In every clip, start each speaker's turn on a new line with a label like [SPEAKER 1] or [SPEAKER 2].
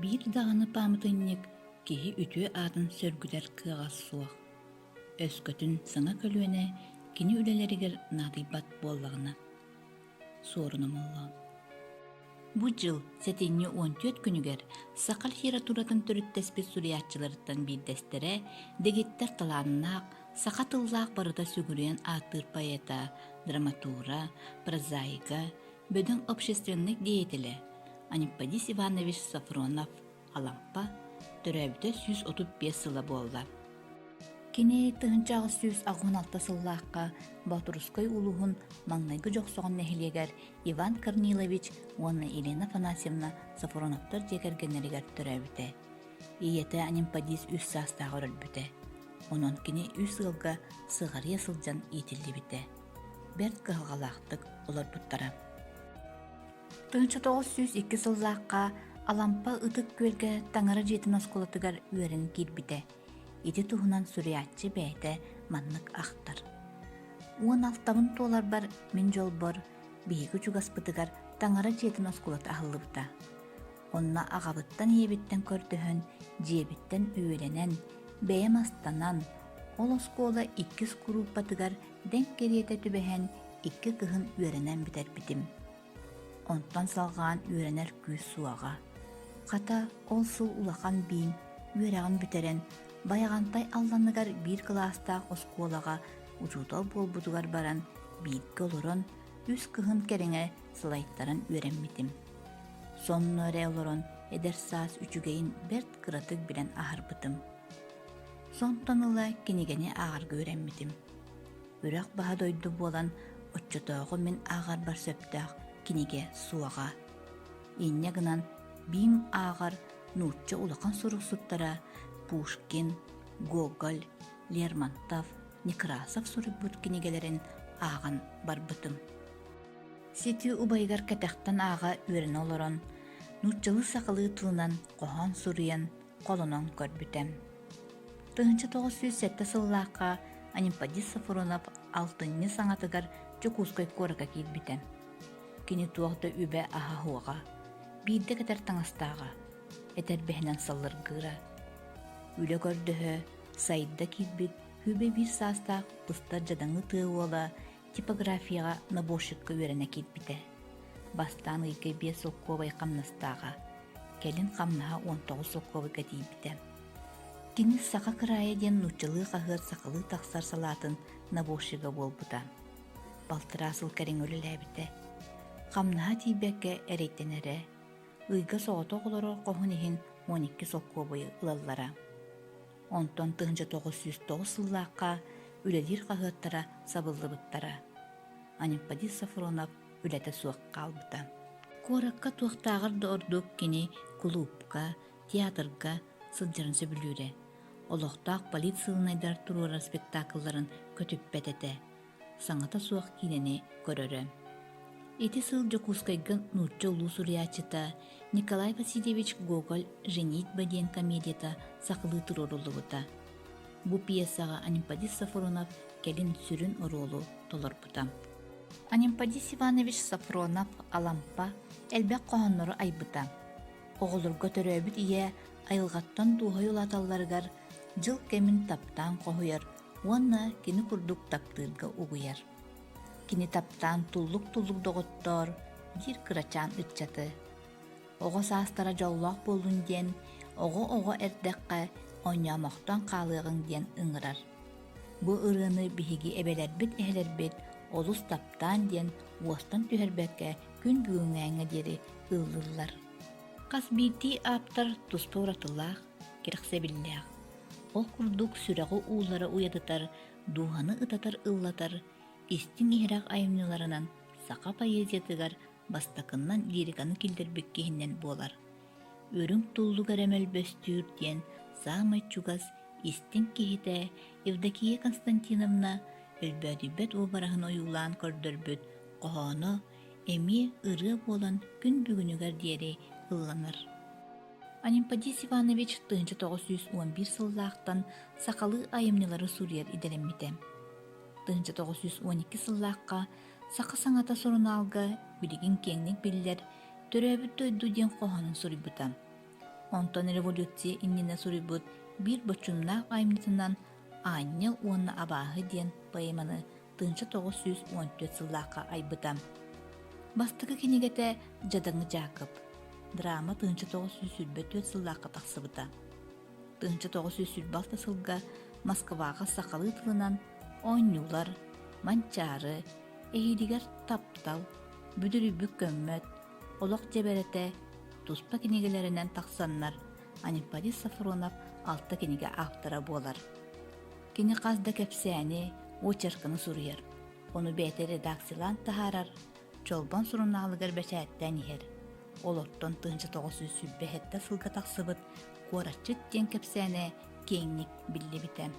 [SPEAKER 1] Биир даҕаны пааматынньык киһи үтүө аатын сөргүтэр кыаҕа суох. Өскөтүн саҥа көлүөнэ кини үлэлэригэр наадыйбат буоллаҕына, Суорун Омоллоон. Бу дьыл сэтинньи 14 күнүгэр саха литературатын төрүттэспит суруйааччыларыттан биирдэстэрэ, дэгиттэр талааннаах, саха тыллаах барыта сүгүрүйэн ааттыыр поэта, драматура, прозаига, бөдөҥ общественнай деятелэ Анемподист Иванович Софронов Алампа төрөөбүтэ 135 сыла буолла. Кини 1886 сыллаахха Боотурускай улууһун маҥнайгы Дьохсоҕон нэһилиэгэр Иван Корнилович уонна Елена Афанасьевна Софроновтар дьиэ кэргэннэригэр төрөөбүтэ. Ийэтэ Анемподист үс саастааҕар өлбүтэ. Онон кини үс ыалга сыҕарыйа сылдьан иитиллибитэ. Бэрт кыһалҕалаахтык олорбуттара. 1902 сыллаахха Алампа Ытык Күөлгэ таҥара дьиэтин оскуолатыгар үөрэнэн киирбитэ. Ити туһунан суруйааччы бэйэтэ маннык ахтар. 16-бын туоларбар мин дьолбор биһиги чугаспытыгар таҥара дьиэтин оскуолата аһыллыбыта. Онно аҕабыттан ийэбиттэн көрдөһөн, дьиэбиттэн үөрэнэн, бэйэм астанан, ол оскуола иккис курууппатыгар дэҥ кэриэтэ түбэһэн икки кыһын үөрэнэн бүтэрбитим. Онтон салҕаан үөрэнэр күүс суоҕа. Хата, ол сыл улахан биим үөрэҕин бүтэрэн, Байаҕантай Алланыгар биир кылаастаах оскуолаҕа учуутал буолбутугар баран, бииргэ олорон, үс кыһын кэриҥэ сылайтаран үөрэммитим. Сонно эрэ олорон эдэр саас үчүгэйин бэрт кыратык билэн аһарбытым. Сонтон ыла кинигэни ааҕарга үөрэммитим. Үрэх баһа дойду буолан, оччотооҕу мин ааҕарбар сөптөөх кинигэ суоҕа. Инньэ гынан биим ааҕар нуучча улахан суруксуттара Пушкин, Гоголь, Лермонтов, Некрасов суруйбут кинигэлэрин ааҕан барбытым. Сити убайыгар кэтэхтэн ааҕа үөрэнэ олорон, нууччалыы-сахалыы тылынан хоһоон суруйан, холонон көрбүтэ. 1907 сыллаахха Анемподист Софронов алтынньы саҥатыгар Дьокуускай куоракка киирбитэ. Кини туох да үбэ-аһа суоҕа, биирдэ кэтэр таҥастааҕа, этэрбэһинэн саллыргыыра. Үлэ көрдөһө, сайда киирбит Күбэ биир саастаах быстар дьадаҥы тыа уола типографияҕа наборщикка үөрэнэ киирбитэ. Бастаан ыйга биэс солкуобай хамнастааҕа, кэлин хамнаһа 19 солкуобайга тиийбитэ. Кини «Саха кыраайа» диэн нууччалыы хаһыат сахалыы тахсар салаатын наборщига буолбута. Балтараа сыл кэриҥэ үлэлээбитэ. Хамнаһа тиийбэккэ эрэйдэнэрэ. Ыйга соҕотох олорор хоһун иһин 12 солкуобайы ылаллара. Онтон 1909 сыллаахха үлэлиир хаһыаттара сабыллыбыттара. Анемподист Софронов үлэтэ суох хаалбыта. Куоракка туохтааҕар да ордук кини кулуупка, театрга сылдьарын сөбүлүүрэ. Олохтоох политсыылынайдар туруорар спектаклларын көтүппэт этэ. Саҥата суох киинэни көрөрө. Ити сыл Дьокуускайга нуучча улуу суруйааччыта Николай Васильевич Гоголь «Женитьба» диэн комедията сахалыы туруоруллубута. Бу пьесаҕа Анемподист Софронов кэлин сүрүн оруолу толорбута. Анемподист Иванович Софронов Алампа элбэх хоһооннору айбыта. Оҕолорго төрөөбүт ийэ айылҕаттан дуоһуйа улааталларыгар дьыл кэмин таптаан хоһуйар уонна кини курдук таптыырга угуйар. Кини таптаан туллук-туллук доҕоттоор диир кырачаан ыччаты. Оҕо саастара дьоллоох буоллун диэн оҕо-оҕо эрдэххэ оонньоомохтоон хаалыаҕыҥ диэн ыҥырар. Бу ырыаны биһиги эбэлэрбит-эһэлэрбит олус таптаан диэн уостан түһэрбэккэ күн бүгүҥҥээҥҥэ диэри ыллыыллар. Хас биирдии ааптар туспа уратылаах, кэрэхсэбиллээх. Ол курдук сүрэҕи ууллара уйадытар, дууһаны ытатар ыллатар истиҥ иһирэх айымньыларынан саха поэзиятыгар бастакыннан лириканы киллэрбит киһинэн буолар. Үрүҥ туллук эрэ мөлбөстүүр диэн саамай чугас истиҥ киһитэ Евдокия Константиновна өлбөөдүйбэт уобараһын ойуулаан көрдөрбүт хоһооно эмиэ ырыа буолан күн бүгүнүгэр диэри ылланар. Анемподист Иванович 1911 сыллаахтан сахалыы айымньылары суруйар идэлэммитэ. 1912 сыллаахха «Саха саҥата» сурунаалга билигин киэҥник биллэр «Төрөөбүт дойду» диэн хоһоонун суруйбута. Онтон революция иннинэ суруйбут биир боччумнаах айымньытынан «Аанньал уонна абааһы» диэн поэманы 1914 сыллаахха айбыта. Бастакы кинигэтэ «Дьадаҥы Дьаакып» драма 1924 сыллаахха тахсыбыта. 1926 сылга Москваҕа сахалыы тылынан оонньуулар, Манчаары, Эһиилигэр таптал, Бүдүрүйбүт көммөт, Олох дьэбэрэтэ туспа кинигэлэринэн тахсаннар Анемподист Софронов алта кинигэ автора буолар. Кини хас да кэпсээни, очерканы суруйар, ону бэйэтэ редакциялаан таһаарар, Чолбон сурунаалыгар бэчээттээн иһэр. Олортон 1927 сылга тахсыбыт «Куоратчыт» диэн кэпсээнэ киэҥник биллибитэ.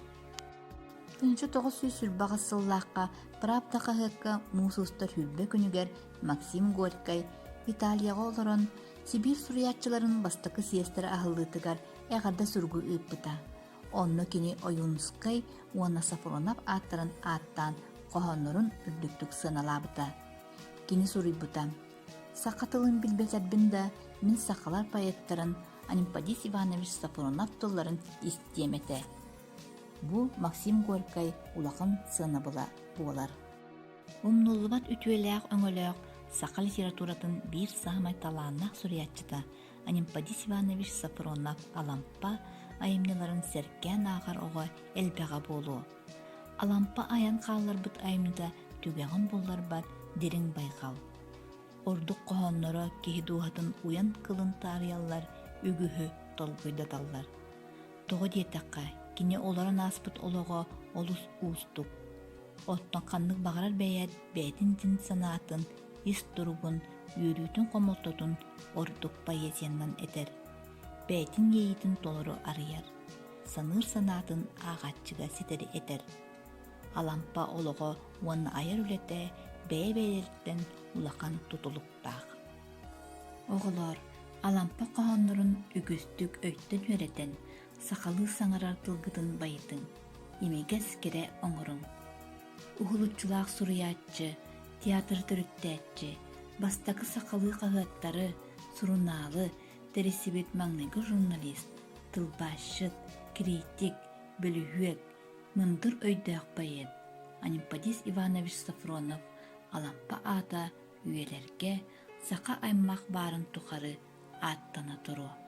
[SPEAKER 1] 1928 сыллаахха «Правда» хаһыакка муус устар сүүрбэ күнүгэр Максим Горькай Италияҕа олорон Сибиир суруйааччыларын бастакы съезтэрэ аһыллыытыгар эҕэрдэ суругу ыыппыта. Онно кини Ойуунускай уонна Сафронов ааттарын ааттаан хоһооннорун үрдүктүк сыаналаабыта. Кини суруйбута: «Саха тылын билбэтэрбин да, мин сахалар поэттарын Анемподист Иванович Сафронов тылларын истиэм этэ». Бу Максим Горькай улахан сыанабыла буолар. Умнуллубат үтүөлээх-өҥөлөөх саха литературатын биир саамай талааннаах суруйааччыта Анемподист Иванович Софронов Алампа айымньыларын сэргээн ааҕар оҕо элбэҕэ буолуо. Алампа айан хаалларбыт айымньыта түгэҕин булларбат дириҥ байҕал. Ордук хоһоонноро киһи дууһатын уйан кылын таарыйаллар, үгүһү толкуйдаталлар. Тоҕо диэтэххэ, кини олорон ааспыт олоҕо олус уустук. Оттон ханнык баҕарар бэйээт бэйэтин дьин санаатын, ис туругун, үөрүүтүн-хомолтотун ордук поэзиянан этэр, бэйэтин иэйиитин толору арыйар, саныыр санаатын ааҕааччыга ситэри этэр. Алампа олоҕо уонна айар үлэтэ бэйэ-бэйэлэриттэн улахан тутулуктаах. Оҕолоор, Алампа хоһооннорун үгүстүк өйтөн үөрэтэн, сахалыы саҥарар тылгытын байытыҥ, имигэс кэрэ оҥоруҥ. Уһулуччулаах суруйааччы, театры төрүттээччи, бастакы сахалыы хаһыаттары, сурунаалы тэрийсибит маҥнайгы журналист, тылбаасчыт, критик, бөлүһүөк, мындыр өйдөөх поэт Анемподист Иванович Софронов Алампа аата үйэлэргэ саха аймах баарын тухары ааттана туруо.